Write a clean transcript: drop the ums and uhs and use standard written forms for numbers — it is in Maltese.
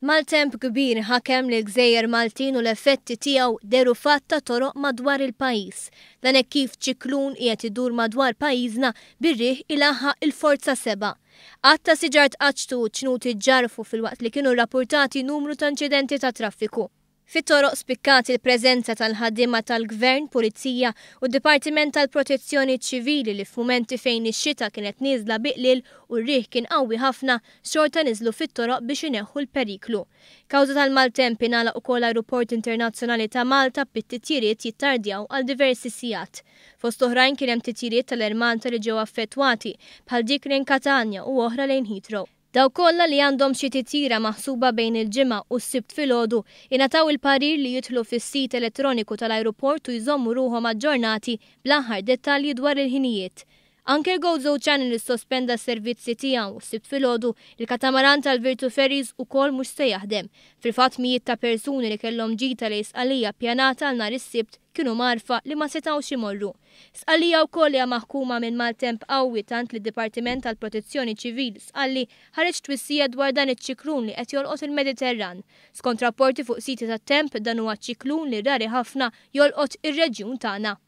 Maltemp kbir ħakem lill-gżejjer Maltin u l-effetti tiegħu dehru f'għadd ta' toroq madwar il-pajjiż. Dan hekk kif ċiklun qiegħed idur madwar pajjiżna bir-riħ ilaħħaq il-forza sebgħa. Għadd ta' siġar tqaċċtu u ċnut iġġarrfu filwaqt li kienu rrappurtati numru ta' inċidenti tat-traffiku. Fit-toroq spikkat il-preżenza tal-ħaddiema tal-Gvern, Pulizija u d-Dipartiment tal-Protezzjoni Ċivili li f'mumenti fejn ix-xita kienet nieżla bi qliel u r-riħ kien qawwi ħafna, xorta niżlu fit-toroq biex ineħħu l-periklu. Kawża tal-maltemp ingħalaq ukoll l-Ajruport Internazzjonali ta' Malta bit-titjiriet jittardjaw għal diversi sigħat. Fost oħrajn kien hemm titjiriet tal-Air Malta li ġew affettwati, bħal dik lejn Katanja u oħra lejn Heathrow. Dawk kollha li għandhom xi titjira maħsuba bejn il-Ġimgħa u s-Sibt filgħodu ingħataw il-parir li jidħlu fis-sit elettroniku tal-ajruport u jżommu ruħhom aġġornati bl-aħħar dettalji dwar il-ħinijiet. Anke l-Gozo Channel issospenda s-servizzi tiegħu u s-Sibt filgħodu il-katamaran tal-Virtu Ferries ukoll mhux se jaħdem. Fil-fatt mijiet ta' persuni li kellhom ġita lejn Sqallija ppjanata għal nhar is-Sibt kienu mgħarrfa li ma setgħux imorru. Sqallija wkoll hija maħkuma minn maltemp qawwi tant li d-Dipartiment tal-Protezzjoni Ċivil Sqalli ħareġ twissija dwar dan iċ-ċiklun li qed jolqot il-Mediterran. Skont rapporti fuq siti tat-temp dan huwa ċiklun li rari ħafna jolqot ir-reġjun tagħna.